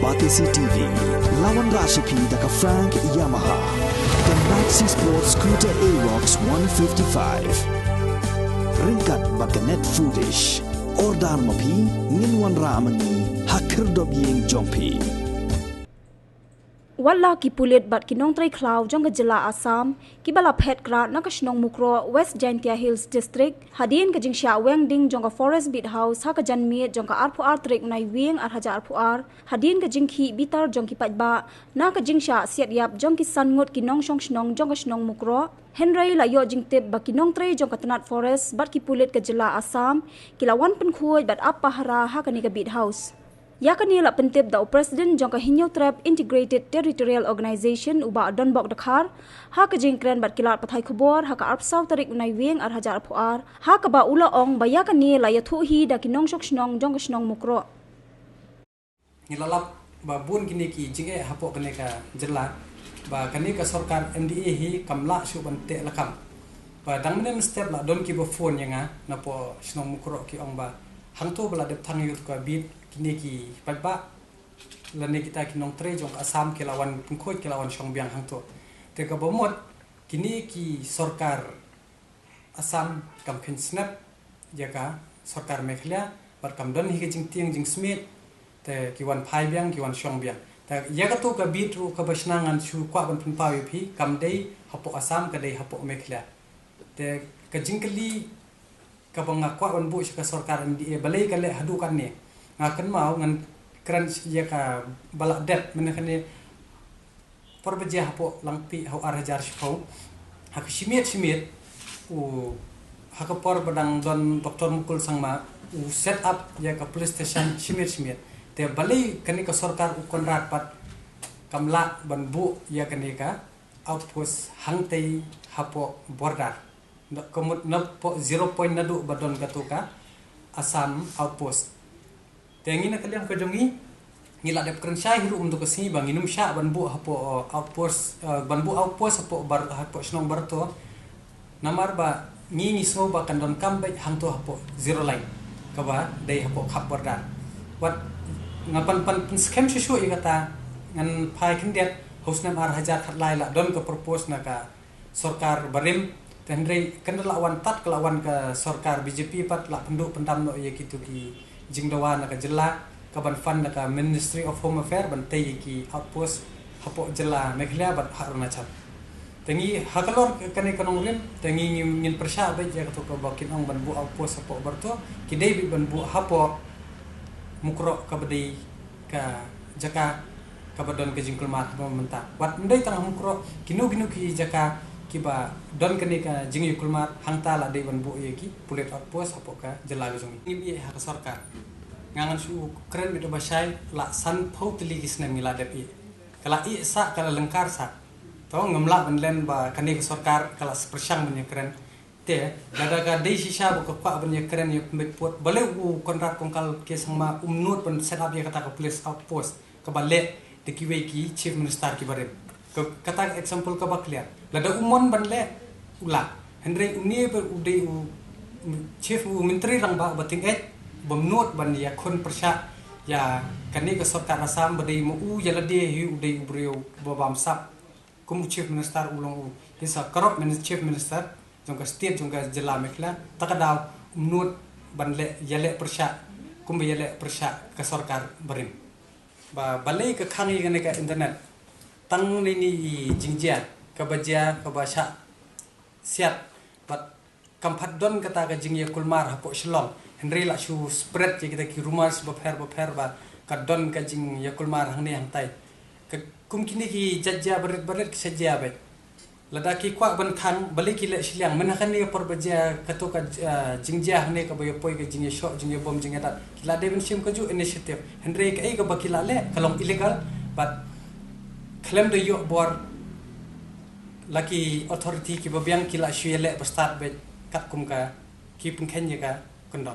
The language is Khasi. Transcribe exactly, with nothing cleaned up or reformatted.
Batesi T V, la wanrah sha phi da ka Frank Yamaha, ka Maxi Sport Scooter Aerox one fifty-five. Ryngkat bad ka Net Foodish. Order ma phi, ngin wanrah ma ngi ha khyrdop ïing jong phi. Wat la ki pulit bad ki nongtrei khlaw jong ka jylla Assam, kiba la phet krad na ka shnong Mukroh, West Jaintia Hills District, hadien ka jingshah weng ding jong ka Forest Beat House ha ka janmiet jong ka arphew ar tarik u Naiwieng ar hajar arphew ar, hadien ka jingkhih bitar jong ki paidbah na ka jingshah siat ïap jong ki san ngut ki nongshong shnong jong ka shnong Mukroh. Hynrei la ïoh jingtip ba ki nongtrei jong ka tnat Forest bad ki pulit ka jylla Assam ki la wan pynkhuid bad ap pahara ha kane ka Beat House. Ïa kane la pyntip da u President jong ka Hynñiewtrep Integrated Territorial Organization, u Bah Donbok Dkhar, ha ka jingkren bad ki lad pathai khubor ha ka arphew saw tarik u Naiwieng ar hajar arphew ar, ha kaba u la ong ba ïa kane la ïathuh hi da ki nongshong shnong jong ka shnong Mukroh. Ngi la lap ba bun kine ki jingeh hapoh kane ka jylla, ba kane ka sorkar M D A hi kam lah shuh ban teh lakam. Ba dang mynne mynstep la don kiba phone ïa nga napoh shnong Mukroh, ki ong ba hangto ba la dep thang ïa ka Beat, kine ki paidbah lane kita ki nongtrei jong ka Assam ki la wan pynkhuid, ki la wan shong biang hangto. Te kaba mut, kine ki sorkar Assam kam kheiñ snep ïa ka sorkar Meghalaya, bad kam don hi ka jingtieng jingsmiej, te ki wan phai biang, ki wan shong biang. Te ïa kato ka Beat ruh kaba shna ngan shu kwah ban pynpaw ïa phi, kam dei hapoh Assam, ka dei hapoh Meghalaya. Te ka jingkylli kaba nga kwah ban buh sha ka sorkar M D A, balei ka leh haduh katne. Nga kynmaw ngan kren ïa kaba la dep mynne kane, por ba jia hapoh Langpih ha u ar hajar shiphew, ha ka shimiet shimiet, u, ha ka por ba dang don Doctor Mukul Sangma, u set up ïa ka police station shimiet shimiet. Te balei kane ka sorkar u Conrad pat kam lah ban buh ïa kane ka outpost hangtei hapoh border. Na ka mut napoh zero point naduh ba don kato ka Assam outpost. Te ngi na ka liang ka jong ngi, ngi la dep kren shai hi ruh mynta ka sngi ba ngin ym shah ban buh hapoh, uh, outpost, uh, ban buh outpost hapoh Bar-, hapoh shnong Barato. Namar ba ngi ngi sngew ba kan donkam beit hangto hapoh zero line, kaba dei hapoh khap border. Wat nga pan pan pynskhem shuh shuh ïa kata, ngan phai khyndiat, ha u snem ar hajar khatlai la don ka propose na ka sorkar barim, te hynrei kan da la wan tad ka la wan ka sorkar B J P pat, la pynduh pyndam noh ïa kito ki jingdawa na ka jylla, ka ban fund na ka Ministry of Home Affairs ban tei ïa ki outpost hapoh jylla Meghalaya bad ha Arunachal. Te ngi ha ka lor kane ka nongrim, te ngi ngi ngin pyrshah beit ïa kato kaba kin ong ban buh outpost hapoh Barato, ki dei beit ban buh hapoh Mukroh kaba dei ka jaka kaba don ka jingkulmar ha mynta. Wat ym dei tang ha Mukroh, kino kino ki jaka kiba don kane ka jingïakulmar, hangta la dei ban buh ïa ki police outpost hapoh ka jylla ka jong ngi. Ngim ïeh ha ka sorkar. Nga ngan shu kren beit uba shai, la sanphew tylli ki snem ngi la dep ïeh. Ka la ïeh sah, ka la lyngkar sah. To ngam lah ban len ba kane ka sorkar ka la pyrshang ban ïakren. Te lada ka dei shisha ba ka kwah ban ïakren ïa pynbeit pud, balei u Conrad Kongkal K Sangma um nud ban set up ïa kata ka police outpost kaba leh da kiwei ki chief minister kiba rim. Ka, kata ka example kaba clear. Lada u mon ban leh, u lah. Hynrei une ba u dei u chief, u myntri rangbah ba tyngeh, bym nud ban ïakhun pyrshah ïa kane ka sorkar Assam ba dei ma u ïa lade hi u dei u briew ba bamsap. Kum u chief minister u long u, he's a corrupt minis-, chief minister jong ka state, jong ka jylla Meghalaya, ta ka daw um nud ban leh, ïaleh pyrshah kumba ïaleh pyrshah ka sorkar barim. Ba balei ka khang ïa kane ka internet? Tang ne ne i jingjia kaba jia, kaba shah siat, bad kam pat don kata ka jingïakulmar hapoh Shillong. Hynrei la shu spread ïa kita ki rumors bapher bapher ba ka don ka jingïakulmar hangne hangtai. Ka kum kine ki jait jia barit barit ki sa jia beit. Lada ki kwah ban khang, balei ki leh shiliang? Mynha kane ka por ba jia kato ka, ah, jingjia hangne kaba ïa poi ka jingïashoh, jingïabom, jingïadat, ki la dei ban shim kajuh initiative. Hynrei kaei kaba ki la leh ka long illegal, bad khlem da ïoh bor, la ki authority kiba biang ki la shu ïaleh ba stad beit katkum ka ki pynkheiñ ïa ka kyndon.